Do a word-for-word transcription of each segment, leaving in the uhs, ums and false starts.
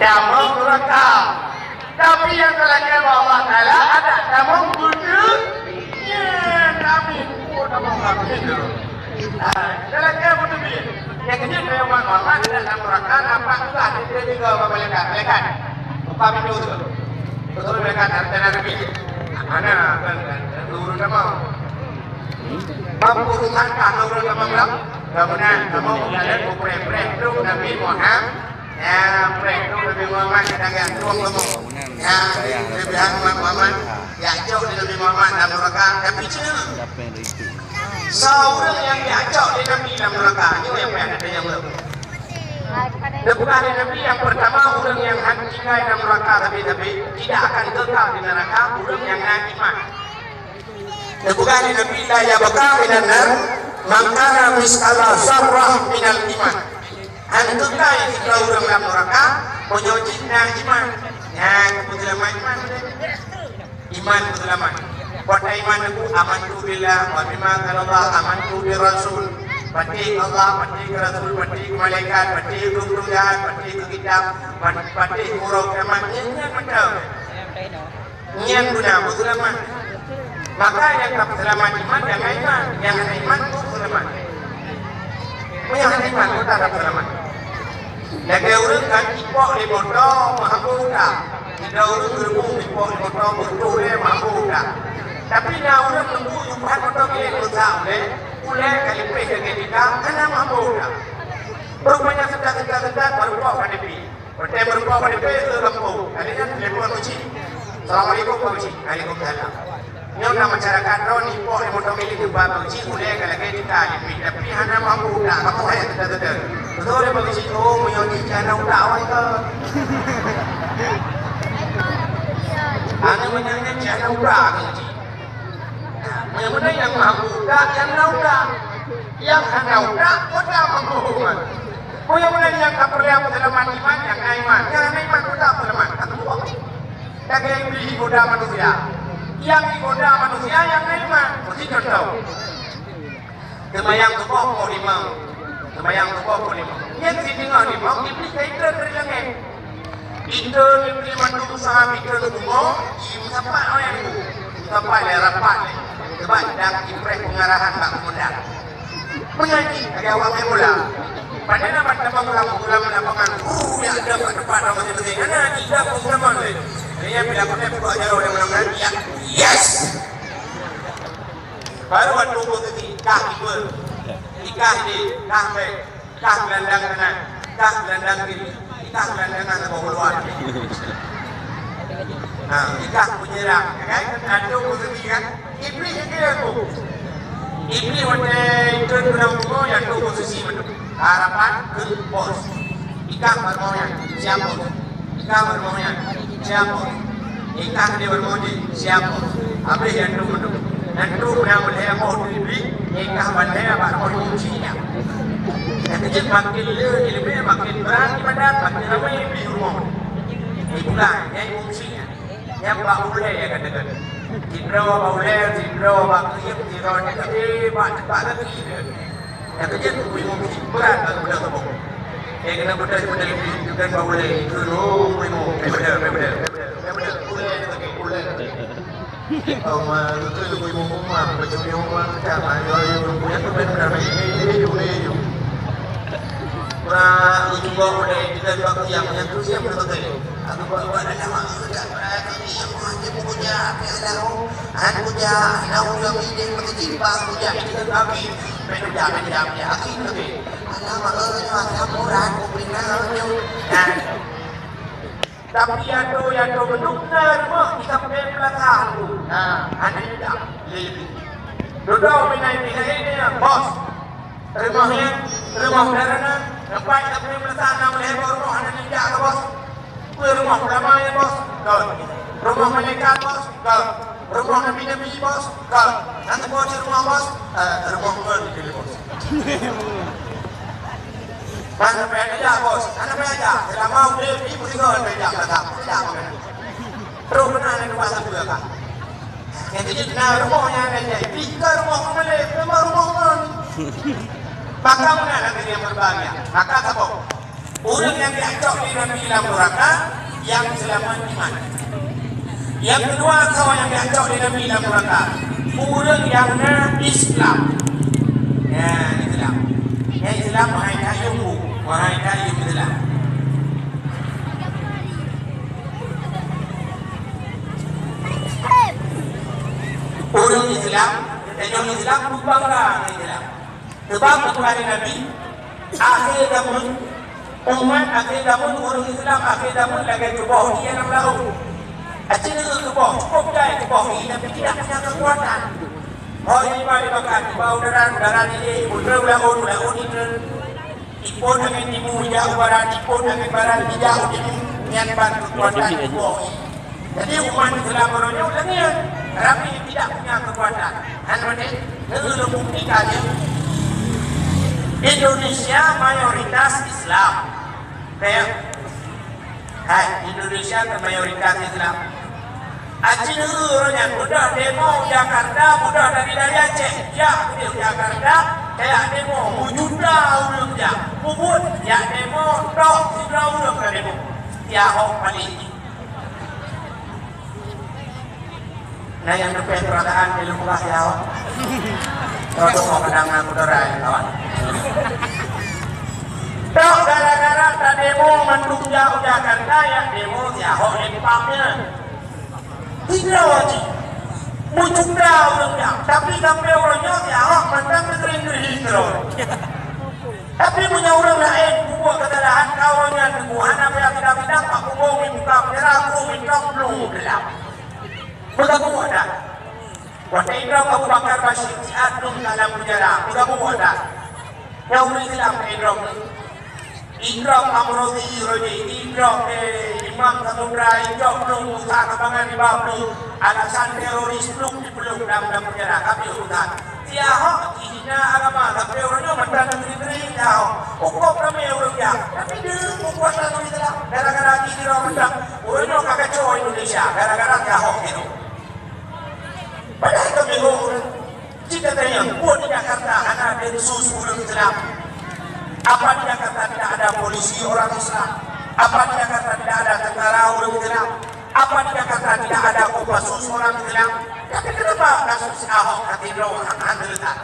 Tamong neuraka. Tapi nyang talakée bak Allah Taala, adak tamong beutôi. Nyan, amin. Oh, tamong amin. Ah, talakée beutôi. Nyang keuneuk tayue horeumat, adak lam neuraka, nampak tugaih di tiga malaikat. Malaikat. Buka pintoe tu. Beutôi malaikat, harta Nabi. Mana kan, kan, kan, ureueng tamong. Bang urusan ka ureueng tamong lam. Kamu nak, kamu nak, kamu preh-preh tu Nabi Muhammad. Ya, preh tu Nabi Muhammad kadang ya tuang kamu. Ya, Nabi Muhammad, Muhammad. Ya, jok di Nabi Muhammad dalam neraka. Tapi cina. Seorang yang diajak di Nabi dalam neraka, ini yang payah ada yang belum. Dipeugah lé Nabi, nyang peurtama ureueng nyang hana tinggai lam neuraka sabe-sabe, tidak akan kekal di neuraka, ureueng nyang na iman. Dipeugah lé Nabi, "La yabqa minan nar man kana mitsqala dzarrah minal iman." Hana kekal sidroe ureueng lam neuraka, meunyoe jih na iman. Nyan, beutôi iman. Iman beutôi iman. Buet iman nyoe, "Amantu billah wa bima anzalallah, amantu bir rasul." Patéh Allah, patéh keu Rasul, patéh keu malaikat, patéh keu ureueng jahat, patéh keu kitab, pat-, patéh keu uroe kiamat. Nyan, nyan mantong. Nyan guna beutôi iman. Maka nyang ka peuseulamat iman, nyang hana iman, nyang hana iman, beutôi iman. Meunyoe hana iman, beutôi hana peuseulamat. Lagée ureueng ka jipok lé moto meuhambô utak. Sidroe ureueng geureubu jipok lé moto beutôi lé meuhambô utak. Tapi na ureueng neubeuet jumpat moto milék peusa ulée, ulée ka lipéh lagée tika, hana meuhambô utak. Rupanya seudat-seudat-seudat baru pok K T P. Watée meureumpok K T P keu gampông, kali nyan telepon Uji. "Assalamualaikum, Pak Uji." "Waalaikumsalam." Nyoe na masyarakat droe nipok lé moto milék nyoe bak Pak Uji, ulée ka lagée tika lipéh, tapi hana mampu utak, kamoe hai teuka-teuka. Beutôi lé Pak Uji, oh, meunyoe jih hana utak awai ka. Hana meunyoe jih hana utak Pak Uji. Meunyoe nyang mampu utak, nyang na utak. Nyang hana utak, utak mampu. Meunyoe nyang ka peureulée peuseulamat iman, nyang na iman. Nyang hana iman, utak peuseulamat. Ka teupeu. Lagée Iblih goda manusia. Nyang jigoda manusia nyang na iman. Beusi contoh. Seumayang suboh poh limong. Seumayang suboh poh limong. Nyan sideungoh limong, Iblih ka itrön dari langét. Itrön Iblih mandum saha itrön u bumoe, imeusapat awai nunggu. Meusapat lé rapat lé. Sabab dang ipreh peungarahan bak komandan. Meunyanyi lagée awak main bola. Padahai na ban tabang ulam-ulam lapangan. Uh, ya ada bak teumpat orang masing-masing. Hana, tidak pun sama lé. Dia bila pakai pukul jaroe yang menang, ya. Yes! Baru waktu posisi, kah tiba. Ikah di, kah baik, kah gelandang kanan, kah gelandang kiri, kah gelandang kanan bawah luar. Ha, ikah penyerang, ya kan? Ada posisi kan? Iblih yang kira aku. Iblih watée ikut dalam rumah yang tu posisi betul. Harapan ke bos. Ikah bak rumoh nyan, siap bos. Ikah bak rumoh nyan, siap bos. Ikah di rumoh nyan, siap bos. Habéh nyan tu beutôi. Nyan tu nyang lhée boh tu Iblih, ikah ban lhée bak rumoh nyan. Nyang keujeuet makin le ileumèe, makin brat ibadat, makin ramé Iblih rumoh. Ibuka, nyang fungsi nyan. Nyang bak ulée nyang ka deungon. Sidroe bak ulée, sidroe bak keuieng, sidroe di teumpat lagi. Nyang keujeuet bui mungkin brat bak geubeudôh tuboh. Nyang keuneuk beudôh, beudôh, beudôh, bukan bak ulée, keunoe bui mungkin. Beudôh, beudôh, beudôh, beudôh, ulée, ulée. Oh, ma, beutôi bui mungkin, ma, baju di rumah, macam, ayo, ayo, punya tu benar-benar, ini, ini, ini, ini. Kurang, ujung bawah ulée, kita juga keuieng, yang tu siap betul. Aku bawa dalam aku tak berani, aku hanya punya, apa yang tahu. Aku dah, nak ulang ini, begitu, aku dah, ini kan kaki. Main udah, main udah, main udah, aku ini. Alamak, eh, macam orang, aku pernah, aku. Nah. Tapi ya tu, ya tu, bentuk nerma, kita main belakang tu. Nah, ada juga. Lebih. Duduk, main naik, main naik, bos. Rumoh nyan, rumoh seudeurana, teumpat ka peureulée meuleusa na meulhèe boh rumoh hana neujak keu bos. Peue rumoh ulama nyan bos? Kon. Rumoh malaikat bos? Kon. Rumoh nabi-nabi bos? Kon. Nyang teupeue cit rumoh bos? Eh, rumoh kon di bos. Hana payah neujak bos, hana payah jak. Seulama udeb di meusigoe neujak kata. Tidak. Roh beuna neujak sapeue ka. Nyang keujeuet na rumoh nyang na jai, pih ka rumoh peumalée, teuma rumoh ngon. Maka meunan hati nyang berbahagia. Maka saboh. Ureuëng nyang geucok lé Nabi lam nuraka, nyang seulamat iman. Nyang keudua, soe nyang geucok lé Nabi lam nuraka? Ureuëng nyang na Islam. Ya, Islam. Ya, Islam, wahai kayu, wahai kayu Islam. Ureuëng Islam, ureuëng Islam, beubangga ngon Islam. Sebab kata Nabi, akhé zaman, umat akhé zaman, ureuëng Islam akhé zaman lagée keuboh ié lam laôt. Aci neu keuboh, cukup jai keuboh ié, tapi tidak punya kekuatan. Ho iman dibakat, dibawa udara, udara di ié, udara laôt, laôt di ié. Ipot angén timu ijak u barat, ipot angén barat ijak u timu, nyan ban keukuatan keuboh ié. Jadi umat Islam uroe nyoe leungeun, tapi tidak punya kekuatan. Hana maté, neu lôn buktikan nyoe. Indonesia mayoritas Islam. Kayak, hai, Indonesia kan mayoritas Islam. Aci neu uroe nyan mudah demo Jakarta, mudah dari, dari Aceh. Ya, di Jakarta, kayak demo, mujuta ureuëng jak. Mubuet, ya demo, tok sidroe ureuëng ka demo. Ya, hok paling. Nah, nyang leubeh perasaan di lumpah ya. Untuk mau menang aku dorai, kawan. Tok gara-gara tak demo mandum jauh Jakarta, yang demo si Ahok lempangnya. Tidak wajib. Mujuta ureuëng nyan. Tapi sampai ureuëng nyoe si Ahok mantang negeri-negeri terus. Tapi punya ureuëng lain bubuat kesalahan kau nyan, hana payah kita-kita, pak bumbong dibuka penjara, aku minta belum gelap. Beugabung dah. Watée Indrom Abu Bakar Bashir siat dum dalam penjara, beugabung dah. Nyang ureuëng Islam keu Indrom. Indrom Amrozi Roji, Indrom, eh, Imam Samudra, Indrom Blum, Musa Kabangan di bawah Blum, alasan teroris Blum dipeluk dalam, dalam penjara, tapi urusan. Si Ahok dihina agama, tapi ureuëng nyoe mantong negeri-negeri si Ahok. Hukum ramé ureuëng jak. Tapi dia kekuatan ureuëng Islam. Gara-gara dihina mantong. Ureuëng nyoe ka kacau Indonesia. Gara-gara si Ahok gitu. Padahal kami ureuëng. Jika tanya, buat di Jakarta hana densus ureuëng Islam. Apa di Jakarta tidak ada polisi orang Islam? Apa di Jakarta tidak ada tentara ureuëng Islam? Apa di Jakarta tidak ada Kopassus orang Islam? Tapi kenapa kasus Ahok hati lo hak tak?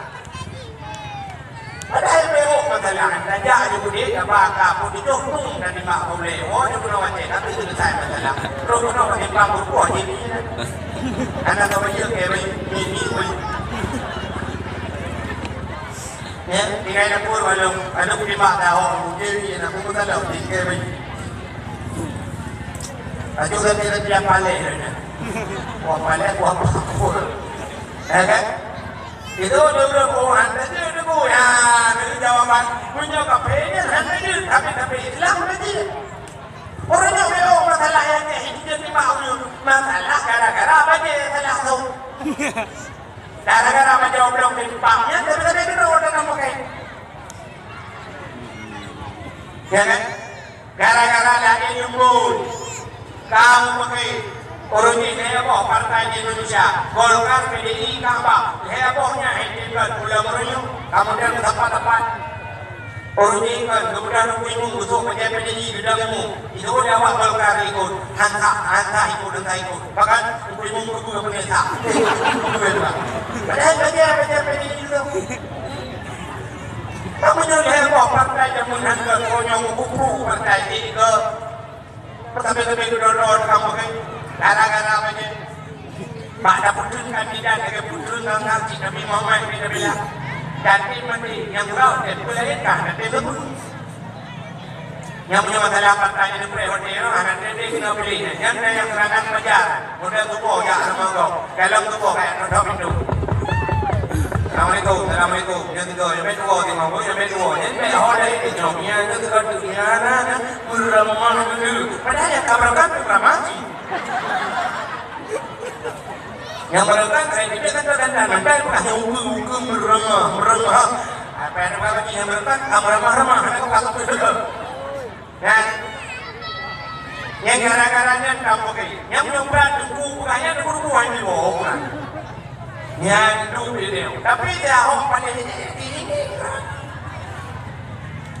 Padahal memang masalah, tajak je budek, apa, apa pun dijok, pun dah nibak boleh. Oh, dia pun wajib, tapi selesai masalah. Terus pun pakai pam berkuah je ni. Anak kau baca ke, baik, ni, ni, baik. Ya, tinggal dapur, walau, walau terima tahu, mungkin dia nak pun salah, tinggal baik. Ajo kan dia tidak paling. Wah, paling, wah, apa? Ya kan? Itu dulu buhan tadi dulu ya, dari jawaban punya kafe ni hanya je, tapi tapi Islam lagi. Orang yang memang masalah yang ni itu dia terima ulun. Masalah gara-gara apa je salah tu. Gara-gara macam orang timpangnya, tapi tapi kena orang nak pakai. Ya kan? Gara-gara lagée nyumbut, kamu pakai ureuëng jih lhée boh partai di Indonesia, Golkar, P D I, Ka'bah, lhée boh nyan hai tingkat pulang ureuëng nyoe, kamu dan tempat-tempat. Ureuëng jih kan, kemudian ureuëng nyoe musuh pakai P D I, gedang nyoe, itu dia awak Golkar ikut, hansa, hansa ikut, hansa ikut. Bahkan ureuëng nyoe kubu pakai hansa. Padahal pakai, pakai P D I itu. Kamu nyoe lhée boh partai jameun hantom, konyong kupu partai tiga. Tapi-tapi keudroe-droe kamu kan, gara-gara apa je? Bak dapeuteun kandidat lagée peutreun ngon Nabi Muhammad bin Abdullah. Dan tim menteri nyang urau dan peulayan kah dan tim lembut. Nyang punya masalah partai nyang dipeureh watée nyoe, hana teuntée keunoe piléh nyan. Nyan nyang serangan pajar, model tuboh jak rumoh gob. Dalam tuboh kayak tutup pintu. Assalamualaikum, assalamualaikum. Nyang tiga, nyang bek dua, tengok, nyang bek dua. Nyang bek ho dari ni, jom. Nyang tu tukar tu, nyang na, na, beureuramah dulu. Padahal nyang ka beureuramah tu beureuramah cit. Nyang beureuramah, saya tidak kata dandan. Sampai bukan nyang ukeue-ukeue beureuramah, beureuramah. Apa yang ada bagi nyang beureuramah, ah, beureuramah-ramah. Ada kata tu. Kan? Nyang gara-gara nyan kamoe keu. Nyang meunyoe brat teungku bukan nyan teungku bukan di bawah bukan. Nyan tu dia. Tapi dia awak pandai ini.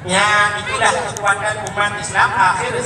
Ya, itulah kekuatan umat Islam akhir